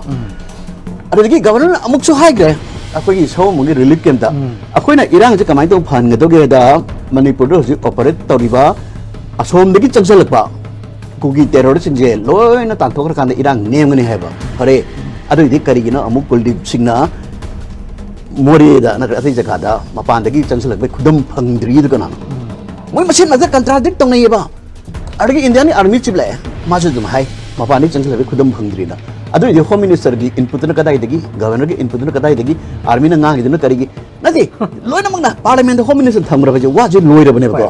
ꯑꯗꯨꯗꯒꯤ ꯒꯕꯔꯅꯔꯅ ꯑꯃꯨꯛꯁꯨ ꯍꯥꯏꯈ꯭ꯔꯦ, ꯑꯩꯈꯣꯏꯒꯤ ꯁꯑꯣꯝꯕꯨꯡꯒꯤ ꯔꯤꯂꯤꯐ ꯀꯦꯝꯞꯇ, ꯑꯩꯈꯣꯏꯅ ꯏꯔꯥꯡꯁꯦ ꯀꯃꯥꯏꯅ ꯇꯧꯕ ꯐꯍꯟꯒꯗꯧꯒꯦꯗ, ꯃꯅꯤꯄꯨꯔꯗ ꯍꯧꯖꯤꯛ ꯑꯣꯄꯔꯦꯠ ꯇꯧꯔꯤꯕ ꯑꯁꯣꯝꯗꯒꯤ ꯆꯪꯁꯤꯜꯂꯛꯄ ꯀꯨꯀꯤ ꯇꯦꯔꯣꯔꯤꯁꯁꯤꯡꯁꯦ ꯂꯣꯏꯅ ꯇꯥꯟꯊꯣꯛꯈ꯭ꯔꯀꯥꯟꯗ ꯏꯔꯥꯡ ꯅꯦꯝꯒꯅꯤ ꯍꯥꯏꯕ꯫ ꯐꯔꯦ, ꯑꯗꯨꯏꯗꯤ ꯀꯔꯤꯒꯤꯅꯣ ꯑꯃꯨꯛ ꯀꯨꯜꯗꯤꯞ ꯁꯤꯡꯅ ꯃꯣꯔꯦꯗ ꯅꯠꯇ꯭ꯔꯒ ꯑꯇꯩ ꯖꯒꯥꯗ ꯃꯄꯥꯟꯗꯒꯤ ꯆꯪꯁꯤꯜꯂꯛꯄꯩ ꯈꯨꯗꯝ ꯐꯪꯗ꯭ꯔꯤꯗꯨ ꯀꯅꯥꯅꯣ? ꯃꯣꯏ ꯃꯁꯦꯟ ꯃꯁꯦꯟ ꯀꯟꯇ꯭ꯔꯥꯗꯤꯛ ꯇꯧꯅꯩꯌꯦꯕ꯫ ꯑꯗꯒꯤ ꯏꯟꯗꯤꯌꯥꯟ ꯑꯥꯔꯃꯤ ꯆꯤꯞ ꯂꯥꯛꯑꯦ, ꯃꯥꯁꯨ ꯑꯗꯨꯝ ꯍꯥꯏ, ꯃꯄꯥꯟꯗꯒꯤ ꯆꯪꯁꯤꯜꯂꯛꯄꯩ ꯈꯨꯗꯝ ꯐꯪꯗ꯭ꯔꯤꯅ꯫ ꯑꯗꯨꯏꯗꯤ ꯍꯣꯝ ꯃꯤꯅꯤꯁꯇꯔꯒꯤ ꯏꯟꯄꯨꯠꯇꯨꯅ ꯀꯗꯥꯏꯗꯒꯤ, ꯒꯕꯔꯅꯔꯒꯤ ꯏꯟꯄꯨꯠꯇꯨꯅ ꯀꯗꯥꯏꯗꯒꯤ, ꯑꯥꯔꯃꯤꯅ ꯉꯥꯡꯉꯤꯗꯨꯅ ꯀꯔꯤꯒꯤ? ꯅꯠꯇꯦ, ꯂꯣꯏꯅꯃꯛꯅ ꯄꯥꯔꯂꯤꯌꯥꯃꯦꯟꯗ ꯍꯣꯝ ꯃꯤꯅꯤꯁꯇꯔ ꯊꯝꯈ꯭ꯔꯕꯁꯦ ꯋꯥꯁꯦ ꯂꯣꯏꯔꯕꯅꯦꯕꯀꯣ꯫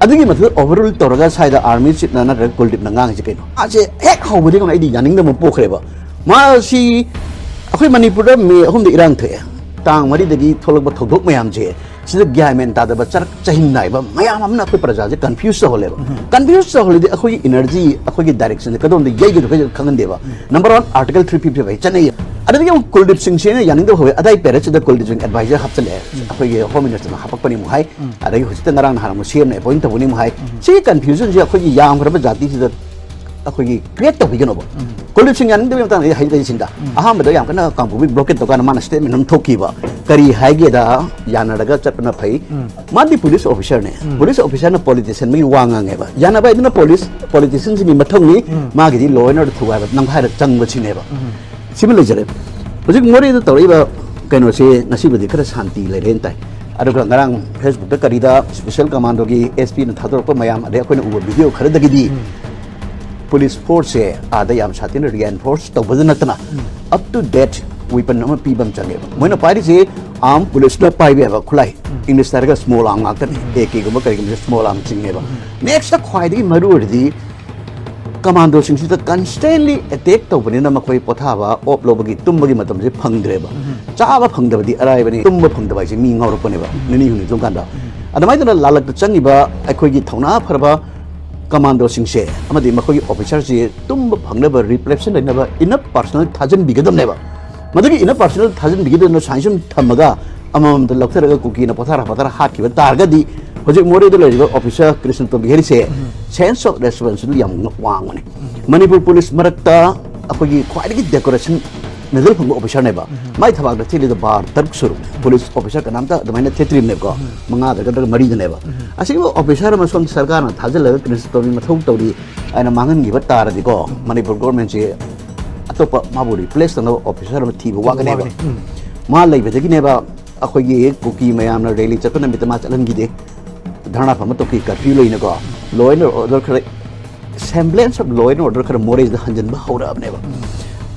ꯑꯗꯨꯒꯤ ꯃꯊꯛꯇ ꯑꯣꯚꯔꯔꯨꯜ ꯇꯧꯔꯒ ꯁ꯭ꯋꯥꯏꯗ ꯑꯥꯔꯃꯤ ꯆꯤꯞꯅ ꯅꯠꯇ꯭ꯔꯒ ꯀꯨꯜꯗꯤꯞꯅ ꯉꯥꯡꯉꯤꯁꯦ ꯀꯩꯅꯣ? ꯃꯥꯁꯦ ꯍꯦꯛ ꯍꯧꯕꯗꯒꯤ ꯍꯧꯅ ꯑꯩꯗꯤ ꯌꯥꯅꯤꯡꯗꯕ ꯑꯃ ꯄꯣꯛꯈ꯭ꯔꯦꯕ꯫ ꯃꯥꯁꯤ ꯑꯩꯈꯣꯏ ꯃꯅꯤꯄꯨꯔꯗ ꯃꯦ ꯑꯍꯨꯝꯗ ꯏꯔꯥꯡ ꯊꯣꯛꯑꯦ, ꯇꯥꯡ ꯃꯔꯤꯗꯒꯤ ꯊꯣꯛꯂꯛꯄ ꯊꯧꯗꯣꯛ ꯃꯌꯥꯝꯁꯦ, ꯁꯤꯗ ꯒ꯭ꯌꯥꯟ ꯃꯦꯟ ꯇꯥꯗꯕ ꯆꯔꯛ ꯆꯍꯤꯡ ꯅꯥꯏꯕ ꯃꯌꯥꯝ ꯑꯃꯅ ꯑꯩꯈꯣꯏ ꯄ꯭ꯔꯖꯥꯁꯦ ꯀꯟꯐ꯭ꯌꯨꯁ ꯇꯧꯍꯜꯂꯦꯕ꯫ ꯀꯟꯐ꯭ꯌꯨꯁ ꯇꯧꯍꯜꯂꯗꯤ ꯑꯩꯈꯣꯏꯒꯤ ꯏꯅꯔꯖꯤ, ꯑꯩꯈꯣꯏꯒꯤ ꯗꯥꯏꯔꯦꯛꯁꯟꯁꯦ ꯀꯗꯣꯝꯗ ꯌꯩꯒꯗ꯭ꯔꯣ ꯀꯩꯗ ꯈꯪꯍꯟꯗꯦꯕ꯫ Number one, article three fifty five ꯆꯠꯅꯩ꯫ ꯑꯗꯨꯗꯒꯤ ꯑꯃꯨꯛ ꯀꯨꯜꯗꯤꯞ ꯁꯤꯡꯁꯤꯅ ꯌꯥꯅꯤꯡꯗꯕ ꯍꯧꯋꯦ, ꯑꯗꯥꯏ ꯄꯦꯔꯦꯠꯁꯤꯗ ꯀꯨꯜꯗꯤꯞ ꯁꯤꯡ ꯑꯦꯗꯚꯥꯏꯖꯔ ꯍꯥꯞꯆꯤꯜꯂꯛꯑꯦ꯫ ꯑꯩꯈꯣꯏꯒꯤ ꯍꯣꯝ ꯃꯤꯅꯤꯁꯇꯔꯅ ꯍꯥꯄꯛꯄꯅꯤ ꯑꯃꯨꯛ ꯍꯥꯏ, ꯑꯗꯒꯤ ꯍꯧꯖꯤꯛꯇ ꯉꯔꯥꯡ ꯅꯍꯥꯟ ꯑꯃꯨꯛ ꯁꯤ ꯑꯦꯝꯅ ꯑꯦꯄꯣꯏꯟ ꯇꯧꯕꯅꯤ ꯑꯃꯨꯛ ꯍꯥꯏ꯫ ꯁꯤꯒꯤ ꯀꯟꯐ꯭ꯌꯨꯖꯟꯁꯦ ꯑꯩꯈꯣꯏꯒꯤ ꯌꯥꯝꯈ꯭ꯔꯕ ꯖꯥꯇꯤꯁꯤꯗ ꯑꯩꯈꯣꯏꯒꯤ ꯀ꯭ꯔꯤꯌꯦꯠ ꯇꯧꯕꯤꯒꯅꯣꯕ꯫ ꯀꯨꯜꯗꯤꯞ ꯁꯤꯡ ꯌꯥꯅꯤꯡꯗꯕꯒꯤ ꯃꯇꯥꯡꯗ ꯑꯩ ꯍꯥꯏꯖꯔꯤꯁꯤꯗ, ꯑꯍꯥꯟꯕꯗ ꯌꯥꯝ ꯀꯟꯅ ꯀꯥꯡꯄꯣꯛꯄꯤ ꯕ꯭ꯂꯣꯀꯦꯠ ꯇꯧꯀꯥꯟꯗ ꯃꯥꯅ ꯁ꯭ꯇꯦꯠꯃꯦꯟ ꯑꯃ ꯊꯣꯛꯈꯤꯕ꯫ ꯀꯔꯤ ꯍꯥꯏꯒꯦꯗ, ꯌꯥꯅꯔꯒ ꯆꯠꯄꯅ ꯐꯩ꯫ ꯃꯥꯗꯤ ꯄꯨꯂꯤꯁ ꯑꯣꯐꯤꯁꯔꯅꯦ꯫ ꯄꯨꯂꯤꯁ ꯑꯣꯐꯤꯁꯔꯅ ꯄꯣꯂꯤꯇꯤꯁꯤꯌꯟ ꯑꯃꯒꯤ ꯋꯥ ꯉꯥꯡꯉꯦꯕ꯫ ꯌꯥꯅꯕ ꯍꯥꯏꯗꯨꯅ ꯄꯣꯂꯤꯁ, ꯄꯣꯂꯤꯇꯤꯁꯤꯌꯟꯁꯤꯡꯒꯤ ꯃꯊꯧꯅꯤ꯫ ꯃꯥꯒꯤꯗꯤ ꯂꯣ ꯑꯦꯟ ꯑꯣꯔꯗꯔ ꯊꯨꯒꯥꯏꯕ ꯅꯝꯈꯥꯏꯔ ꯆꯪꯕꯁꯤꯅꯦꯕ꯫ ꯁꯤꯃ ꯂꯩꯖꯔꯦ꯫ ꯍꯧꯖꯤꯛ ꯃꯣꯔꯦꯗ ꯇꯧꯔꯛꯏꯕ ꯀꯩꯅꯣꯁꯦ ꯉꯁꯤꯕꯨꯗꯤ ꯈꯔ ꯁꯥꯟꯇꯤ ꯂꯩꯔꯦꯅ ꯇꯥꯏ꯫ ꯑꯗꯨꯒ ꯉꯔꯥꯡ ꯐꯦꯁꯕꯨꯛꯇ ꯀꯔꯤꯗ ꯁ꯭ꯄꯦꯁꯦꯜ ꯀꯃꯥꯟꯗꯣꯒꯤ ꯑꯦꯁ ꯄꯤꯅ ꯊꯥꯗꯣꯔꯛꯄ ꯃꯌꯥꯝ, ꯑꯗꯩ ꯑꯩꯈꯣꯏꯅ ꯎꯕ ꯚꯤꯗꯤꯑꯣ ꯈꯔꯗꯒꯤꯗꯤ ꯄꯨꯂꯤꯁ ꯐꯣꯔꯁꯁꯦ ꯑꯥꯗ ꯌꯥꯝ ꯁꯥꯊꯤꯅ ꯔꯤꯑꯦꯟꯐꯣꯔꯁ ꯇꯧꯕꯗ ꯅꯠꯇꯅ, ꯑꯞ ꯇꯨ ꯗꯦꯠ ꯋꯤꯄꯟ ꯑꯃ ꯄꯤꯕ ꯑꯃ ꯆꯪꯉꯦꯕ꯫ ꯃꯣꯏꯅ ꯄꯥꯏꯔꯤꯁꯦ ꯑꯥꯔꯝ ꯄꯨꯂꯤꯁꯅ ꯄꯥꯏꯕ ꯌꯥꯕ ꯈꯨꯠꯂꯥꯏ, ꯏꯪꯂꯤꯁ ꯍꯥꯏꯔꯒ ꯁ꯭ꯃꯣꯜ ꯑꯥꯔꯝ ꯉꯥꯛꯇꯅꯤ꯫ ꯑꯦ ꯀꯦꯒꯨꯝꯕ ꯀꯔꯤꯒꯨꯝꯕꯁꯦ ꯁ꯭ꯃꯣꯜ ꯑꯥꯔꯝ ꯆꯤꯡꯉꯦꯕ꯫ ꯅꯦꯛꯁꯇ ꯈ꯭ꯋꯥꯏꯗꯒꯤ ꯃꯔꯨ ꯑꯣꯏꯔꯤꯗꯤ ꯀꯃꯥꯟꯗꯣꯁꯤꯡꯁꯤꯗ ꯀꯟꯁꯇꯦꯟꯂꯤ ꯑꯦꯇꯦꯛ ꯇꯧꯕꯅꯤꯅ ꯃꯈꯣꯏ ꯄꯣꯊꯥꯕ, ꯑꯣꯞ ꯂꯧꯕꯒꯤ, ꯇꯨꯝꯕꯒꯤ ꯃꯇꯝꯁꯦ ꯐꯪꯗ꯭ꯔꯦꯕ꯫ ꯆꯥꯕ ꯐꯪꯗꯕꯗꯤ ꯑꯔꯥꯏꯕꯅꯤ, ꯇꯨꯝꯕ ꯐꯪꯗꯕ ꯍꯥꯏꯁꯦ ꯃꯤ ꯉꯥꯎꯔꯛꯄꯅꯦꯕ꯫ ꯅꯤꯅꯤ ꯍꯨꯝꯅꯤ ꯇꯨꯝ ꯀꯥꯟꯗ ꯑꯗꯨꯃꯥꯏꯅ ꯂꯥꯜꯂꯛꯇ ꯆꯪꯉꯤꯕ ꯑꯩꯈꯣꯏꯒꯤ ꯊꯧꯅꯥ ꯐꯔꯕ ꯀꯃꯥꯟꯗꯣꯁꯤꯡꯁꯦ ꯑꯃꯗꯤ ꯃꯈꯣꯏꯒꯤ ꯑꯣꯐꯤꯁꯥꯔꯁꯤ ꯇꯨꯝꯕ ꯐꯪꯅꯕ, ꯔꯤꯄ꯭ꯂꯦꯁꯟ ꯂꯩꯅꯕ ꯏꯅꯞ ꯄꯥꯔꯁꯅꯦꯜ ꯊꯥꯖꯤꯟꯕꯤꯒꯗꯕꯅꯦꯕ꯫ ꯃꯗꯨꯒꯤ ꯏꯅꯞ ꯄꯥꯔꯁꯅꯦꯜ ꯊꯥꯖꯤꯟꯕꯤꯒꯗꯕꯅ ꯁꯨꯃꯥꯏꯅ ꯁꯨꯝ ꯊꯝꯃꯒ ꯑꯃꯃꯝꯗ ꯂꯧꯊꯔꯒ ꯀꯨꯀꯤꯅ ꯄꯣꯊꯥꯔ ꯄꯣꯊꯥꯔ ꯍꯥꯠꯈꯤꯕ ꯇꯥꯔꯒꯗꯤ ꯍꯧꯖꯤꯛ ꯃꯣꯔꯦꯗ ꯂꯩꯔꯤꯕ ꯑꯣꯐꯤꯁꯥꯔ ꯀ꯭ꯔꯤꯁꯅꯇꯣꯝꯕꯤ ꯍꯦꯔꯤꯁꯦ ꯁꯦꯟꯁ ꯑꯣꯐ ꯔꯦꯁꯄꯣꯟꯁꯤꯕꯤꯂꯤꯇꯤ ꯌꯥꯝ ꯋꯥꯡꯕꯅꯦ꯫ ꯃꯅꯤꯄꯨꯔ ꯄꯨꯂꯤꯁ ꯃꯔꯛꯇ ꯑꯩꯈꯣꯏꯒꯤ ꯈ꯭ꯋꯥꯏꯗꯒꯤ ꯗꯦꯀꯣꯔꯦꯁꯟ ꯃꯦꯗꯜ ꯐꯪꯕ ꯑꯣꯐꯤꯁꯥꯔꯅꯦꯕ꯫ ꯃꯥꯏ ꯊꯕꯥꯛꯇ ꯊꯦꯠꯂꯤꯗꯣ ꯕꯥꯔ ꯇꯔꯨꯛ ꯁꯨꯔꯕꯅꯦ꯫ ꯄꯨꯂꯤꯁ ꯑꯣꯐꯤꯁꯥꯔ ꯀꯅꯥꯝꯇ ꯑꯗꯨꯃꯥꯏꯅ ꯊꯦꯠꯇ꯭ꯔꯤꯕꯅꯦꯕꯀꯣ꯫ ꯃꯉꯥꯗ ꯅꯠꯇ꯭ꯔꯒ ꯃꯔꯤꯗꯅꯦꯕ꯫ ꯑꯁꯤꯒꯨꯝꯕ ꯑꯣꯐꯤꯁꯥꯔ ꯑꯃ ꯁꯣꯝ ꯁꯔꯀꯥꯔꯅ ꯊꯥꯖꯤꯜꯂꯒ ꯀ꯭ꯔꯤꯁꯅꯇꯣꯝꯕꯤ ꯃꯊꯧ ꯇꯧꯔꯤ ꯍꯥꯏꯅ ꯃꯥꯡꯍꯟꯈꯤꯕ ꯇꯥꯔꯗꯤꯀꯣ, ꯃꯅꯤꯄꯨꯔ ꯒꯣꯔꯃꯦꯟꯁꯦ ꯑꯇꯣꯞꯄ ꯃꯥꯕꯨ ꯔꯤꯄ꯭ꯂꯦꯁ ꯇꯧꯅꯕ ꯑꯣꯐꯤꯁꯥꯔ ꯑꯃ ꯊꯤꯕ ꯋꯥꯒꯅꯦꯕ꯫ ꯃꯥ ꯂꯩꯕꯗꯒꯤꯅꯦꯕ ꯑꯩꯈꯣꯏꯒꯤ ꯀꯨꯀꯤ ꯃꯌꯥꯝꯅ ꯔꯦꯂꯤ ꯆꯠꯄ ꯅꯨꯃꯤꯠꯇ ꯃꯥ ꯆꯠꯍꯟꯈꯤꯗꯦ꯫ ꯙꯔꯅꯥ ꯐꯝꯕ ꯇꯣꯛꯈꯤ, ꯀꯔꯐ꯭ꯌꯨ ꯂꯩꯅꯀꯣ꯫ ꯂꯣ ꯑꯦꯟ ꯑꯣꯔꯗꯔ ꯈꯔ, ꯁꯦꯝꯕ꯭ꯂꯦꯟꯁ ꯑꯣꯐ ꯂꯣ ꯑꯦꯟ ꯑꯣꯔꯗꯔ ꯈꯔ ꯃꯣꯔꯦꯁꯤꯗ ꯍꯟꯖꯤꯟꯕ ꯍꯧꯔꯛꯑꯕꯅꯦꯕ꯫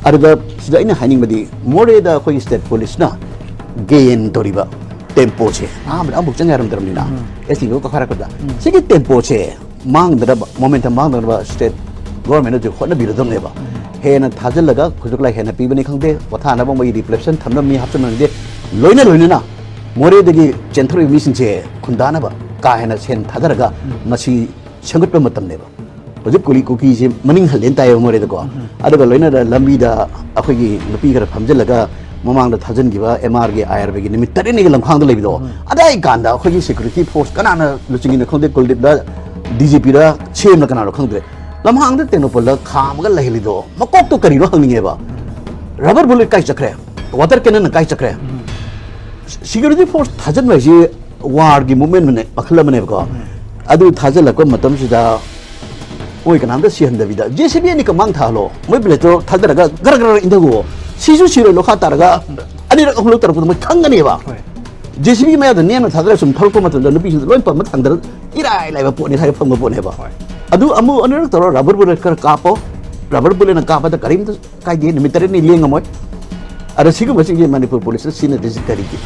ꯑꯗꯨꯗ ꯁꯤꯗ ꯑꯩꯅ ꯍꯥꯏꯅꯤꯡꯕꯗꯤ, ꯃꯣꯔꯦꯗ ꯑꯩꯈꯣꯏꯒꯤ ꯁ꯭ꯇꯦꯠ ꯄꯨꯂꯤꯁꯅ ꯒꯦꯟ ꯇꯧꯔꯤꯕ ꯇꯦꯝꯄꯣꯁꯦ ꯑꯍꯥꯟꯕꯗ ꯑꯃꯨꯛ ꯆꯪ ꯌꯥꯔꯝꯗ꯭ꯔꯕꯅꯤꯅ, ꯑꯦꯁ ꯇꯤ ꯀꯥꯈꯠꯂꯛꯄꯗ꯫ ꯁꯤꯒꯤ ꯇꯦꯝꯄꯣꯁꯦ ꯃꯥꯡꯗꯅꯕ, ꯃꯣꯃꯦꯟꯇꯝ ꯃꯥꯡꯗꯅꯕ ꯁ꯭ꯇꯦꯠ ꯒꯣꯔꯃꯦꯟꯅꯁꯨ ꯍꯣꯠꯅꯕꯤꯒꯗꯕꯅꯦꯕ꯫ ꯍꯦꯟꯅ ꯊꯥꯖꯤꯜꯂꯒ ꯈꯨꯠꯁꯨ ꯈꯨꯠꯂꯥꯏ ꯍꯦꯟꯅ ꯄꯤꯕꯅꯤ ꯈꯪꯗꯦ, ꯄꯣꯊꯥꯅꯕ ꯃꯣꯏꯒꯤ ꯔꯤꯄ꯭ꯂꯦꯁꯟ ꯊꯝꯅꯕꯅꯤ ꯍꯥꯞꯆꯤꯟꯕ ꯈꯪꯗꯦ, ꯂꯣꯏꯅ ꯂꯣꯏꯅꯅ ꯃꯣꯔꯦꯗꯒꯤ ꯆꯦꯟꯊꯣꯔꯛꯏꯕ ꯃꯤꯁꯤꯡꯁꯦ ꯈꯨꯟꯗꯥꯅꯕ ꯀꯥ ꯍꯦꯟꯅ ꯁꯦꯟ ꯊꯥꯗꯔꯒ ꯃꯁꯤ ꯁꯦꯝꯒꯠꯄ ꯃꯇꯝꯅꯦꯕ꯫ ꯍꯧꯖꯤꯛ ꯀꯨꯂꯤ ꯀꯨꯀꯤꯁꯦ ꯃꯅꯤꯡ ꯍꯜꯂꯦꯅ ꯇꯥꯏꯌꯦꯕ ꯃꯣꯔꯦꯗꯀꯣ꯫ ꯑꯗꯨꯒ ꯂꯣꯏꯅꯅ ꯂꯝꯕꯤꯗ ꯑꯩꯈꯣꯏꯒꯤ ꯅꯨꯄꯤ ꯈꯔ ꯐꯝꯖꯤꯜꯂꯒ ꯃꯃꯥꯡꯗ ꯊꯥꯖꯤꯟꯈꯤꯕ ꯑꯦꯝ ꯑꯥꯔꯒꯤ ꯑꯥꯏ ꯑꯥꯔ ꯕꯤꯒꯤ ꯅꯨꯃꯤꯠ ꯇꯔꯦꯠꯅꯤꯒꯤ ꯂꯝꯈꯥꯡꯗ ꯂꯩꯕꯗꯣ, ꯑꯗꯥꯏ ꯀꯥꯟꯗ ꯑꯩꯈꯣꯏꯒꯤ ꯁꯦꯀ꯭ꯌꯨꯔꯤꯇꯤ ꯐꯣꯔꯁ ꯀꯅꯥꯅ ꯂꯨꯆꯤꯡꯉꯤꯅꯣ ꯈꯪꯗꯦ, ꯀꯨꯜꯗꯤꯞꯂ ꯗꯤ ꯖꯤ ꯄꯤꯔ ꯁꯤ ꯑꯦꯝꯅ ꯀꯅꯥꯅꯣ ꯈꯪꯗ꯭ꯔꯦ, ꯂꯝꯍꯥꯡꯗ ꯇꯦꯡꯅꯧꯄꯜꯗ ꯈꯥꯝꯃꯒ ꯂꯩꯍꯜꯂꯤꯗꯣ ꯃꯀꯣꯛꯇꯣ ꯀꯔꯤꯅꯣ ꯍꯪꯅꯤꯡꯉꯦꯕ꯫ ꯔꯕꯔ ꯕꯨꯂꯦꯠ ꯀꯥꯏ ꯆꯠꯈ꯭ꯔꯦ? ꯋꯥꯇꯔ ꯀꯦꯅꯟꯅ ꯀꯥꯏ ꯆꯠꯈ꯭ꯔꯦ? ꯁꯦꯀ꯭ꯌꯨꯔꯤꯇꯤ ꯐꯣꯔꯁ ꯊꯥꯖꯤꯟꯕ ꯍꯥꯏꯁꯤ ꯋꯥꯔꯒꯤ ꯃꯨꯞꯃꯦꯟ ꯃꯈꯜ ꯑꯃꯅꯦꯕꯀꯣ꯫ ꯑꯗꯨ ꯊꯥꯖꯤꯜꯂꯛꯄ ꯃꯇꯝꯁꯤꯗ ꯃꯣꯏ ꯀꯅꯥꯝꯇ ꯁꯤꯍꯟꯗꯕꯤꯗ ꯖꯦ ꯁꯤ ꯕꯤ ꯑꯅꯤꯈꯛ ꯃꯥꯡ ꯊꯥꯍꯜꯂꯣ, ꯃꯣꯏ ꯕ꯭ꯂꯦꯗꯇꯣ ꯊꯥꯗꯔꯒ ꯒꯔ ꯒꯔ ꯏꯟꯊꯧꯑꯣ, ꯁꯤꯁꯨ ꯁꯤꯔꯣꯏ, ꯂꯣꯈꯥ ꯇꯥꯔꯒ ꯑꯅꯤꯔꯛ ꯑꯍꯨꯝꯂꯛ ꯇꯧꯔꯛꯄꯗ ꯃꯣꯏ ꯈꯪꯒꯅꯦꯕ꯫ ꯖꯦ ꯁꯤ ꯕꯤ ꯃꯌꯥꯗ ꯅꯦꯝꯅ ꯊꯥꯗꯔꯒ ꯁꯨꯝ ꯊꯧꯔꯛꯄ ꯃꯇꯝꯗ ꯅꯨꯄꯤꯁꯤꯡꯗꯣ ꯂꯣꯏ ꯄꯝꯕ ꯊꯥꯡꯗꯔ ꯏꯔꯥꯏ ꯂꯥꯏꯕ ꯄꯣꯠꯅꯤ ꯍꯥꯏꯔ ꯐꯪꯕ ꯄꯣꯠꯅꯦꯕ꯫ ꯑꯗꯨ ꯑꯃꯨꯛ ꯑꯅꯤꯔꯛ ꯇꯧꯔ ꯔꯕꯔ ꯕꯨꯂꯦꯠ ꯈꯔ ꯀꯥꯞꯄꯣ, ꯔꯕꯔ ꯕꯨꯂꯦꯠꯅ ꯀꯥꯞꯄꯗ ꯀꯔꯤꯝꯇ ꯀꯥꯏꯗꯦ, ꯅꯨꯃꯤꯠ ꯇꯔꯦꯠꯅꯤ ꯂꯦꯡꯉꯝꯃꯣꯏ꯫ ꯑꯗ ꯁꯤꯒꯨꯝꯕꯁꯤꯡꯁꯦ ꯃꯅꯤꯄꯨꯔ ꯄꯨꯂꯤꯁꯅ ꯁꯤꯖꯤꯟꯅꯗ꯭ꯔꯤꯁꯤ ꯀꯔꯤꯒꯤ?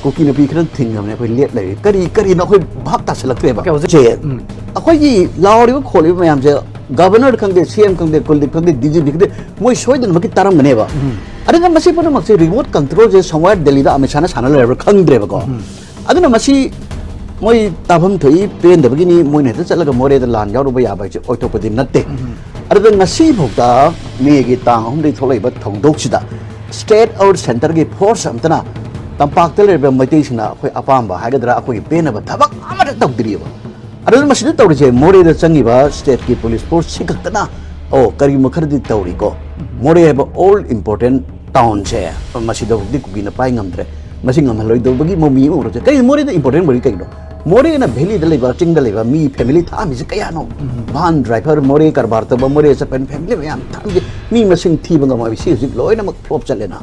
ꯀꯨꯀꯤ ꯅꯨꯄꯤ ꯈꯔ ꯊꯤꯡꯉꯕꯅꯦ ꯑꯩꯈꯣꯏ ꯂꯦꯞ ꯂꯩꯔꯦ꯫ ꯀꯔꯤ, ꯀꯔꯤꯅꯣ ꯑꯩꯈꯣꯏ ꯚꯥꯞ ꯇꯥꯁꯤꯜꯂꯛꯇ꯭ꯔꯦꯕ꯫ ꯑꯣꯀꯦ, ꯍꯧꯖꯤꯛ ꯁꯦ, ꯎꯝ꯫ ꯑꯩꯈꯣꯏꯒꯤ ꯂꯥꯎꯔꯤꯕ ꯈꯣꯠꯂꯤꯕ ꯃꯌꯥꯝꯁꯦ ꯒꯚꯔꯅꯔ ꯈꯪꯗꯦ, ꯁꯤ ꯑꯦꯝ ꯈꯪꯗꯦ, ꯀꯨꯜꯗꯤꯞ ꯈꯪꯗꯦ, ꯗꯤ ꯖꯤ ꯄꯤ ꯈꯪꯗꯦ, ꯃꯣꯏ ꯁꯣꯏꯗꯅꯃꯛꯀꯤ ꯇꯥꯔꯝꯒꯅꯦꯕ꯫ ꯑꯗꯨꯅ ꯃꯁꯤ ꯄꯨꯝꯅꯃꯛꯁꯦ ꯔꯤꯃꯣꯠ ꯀꯟꯇ꯭ꯔꯣꯜꯁꯦ ꯁꯝꯋꯦꯌꯔ ꯗꯦꯜꯂꯤꯗ ꯑꯃꯤꯠ ꯁꯥꯍꯅ ꯁꯥꯟꯅ ꯂꯩꯔꯕ꯭ꯔꯥ ꯈꯪꯗ꯭ꯔꯦꯕꯀꯣ꯫ ꯑꯗꯨꯅ ꯃꯁꯤ ꯃꯣꯏ ꯇꯥꯐꯝ ꯊꯣꯛꯏ, ꯄꯦꯟꯗꯕꯒꯤꯅꯤ, ꯃꯣꯏꯅ ꯍꯦꯛꯇ ꯆꯠꯂꯒ ꯃꯣꯔꯦꯗ ꯂꯥꯟ ꯌꯥꯎꯔꯨꯕ ꯌꯥꯕ ꯍꯥꯏꯁꯦ ꯑꯣꯏꯊꯣꯛꯄꯗꯤ ꯅꯠꯇꯦ꯫ ꯑꯗꯨꯗ ꯉꯁꯤꯐꯥꯎꯗ ꯃꯦꯒꯤ ꯇꯥꯡ ꯑꯍꯨꯝꯗꯒꯤ ꯊꯣꯛꯂꯛꯏꯕ ꯊꯧꯗꯣꯛꯁꯤꯗ state or centreꯒꯤ force ꯑꯝꯇꯅ ꯇꯝꯄꯥꯛꯇ ꯂꯩꯔꯤꯕ ꯃꯩꯇꯩꯁꯤꯡꯅ ꯑꯩꯈꯣꯏ ꯑꯄꯥꯝꯕ ꯍꯥꯏꯒꯗ꯭ꯔꯥ, ꯑꯩꯈꯣꯏꯒꯤ ꯄꯦꯟꯅꯕ ꯊꯕꯛ ꯑꯃꯠꯇ ꯇꯧꯗ꯭ꯔꯤꯑꯕ꯫ ꯑꯗꯨꯅ ꯃꯁꯤꯗ ꯇꯧꯔꯤꯁꯦ, ꯃꯣꯔꯦꯗ ꯆꯪꯉꯤꯕ stateꯀꯤ police forceꯁꯤ ꯈꯛꯇꯅ, ꯑꯣ, ꯀꯔꯤꯒꯨꯝꯕ ꯈꯔꯗꯤ ꯇꯧꯔꯤꯀꯣ꯫ ꯃꯣꯔꯦ ꯍꯥꯏꯕ all important townꯁꯦ ꯃꯁꯤꯗ ꯍꯧꯖꯤꯛꯇꯤ ꯀꯨꯀꯤꯅ ꯄꯥꯏ ꯉꯝꯗ꯭ꯔꯦ꯫ ꯃꯁꯤ ꯉꯝꯍꯜꯂꯣꯏꯗꯧꯕꯒꯤ ꯃꯃꯤ ꯑꯃ ꯎꯔꯛꯁꯦ꯫ ꯀꯩꯅꯣ ꯃꯣꯔꯦꯗ important ꯑꯣꯏꯔꯤ ꯀꯩꯅꯣ? ꯃꯣꯔꯦꯅ valleyꯗ ꯂꯩꯕ, ꯆꯤꯡꯗ ꯂꯩꯕ ꯃꯤ family ꯊꯥꯛꯑꯝꯃꯤꯁꯦ ꯀꯌꯥꯅꯣ? Van driver, ꯃꯣꯔꯦ ꯀꯔꯕꯥꯔ ꯇꯧꯕ, ꯃꯣꯔꯦ ꯆꯠꯄ family ꯃꯌꯥꯝ ꯊꯥꯛꯑꯝꯃꯤꯁꯦ, ꯃꯤ ꯃꯁꯤꯡ ꯊꯤꯕ ꯉꯝꯃꯣꯏ꯫ ꯁꯤ ꯍꯧꯖꯤꯛ ꯂꯣꯏꯅꯃꯛ flop ꯆꯠꯂꯦꯅ꯫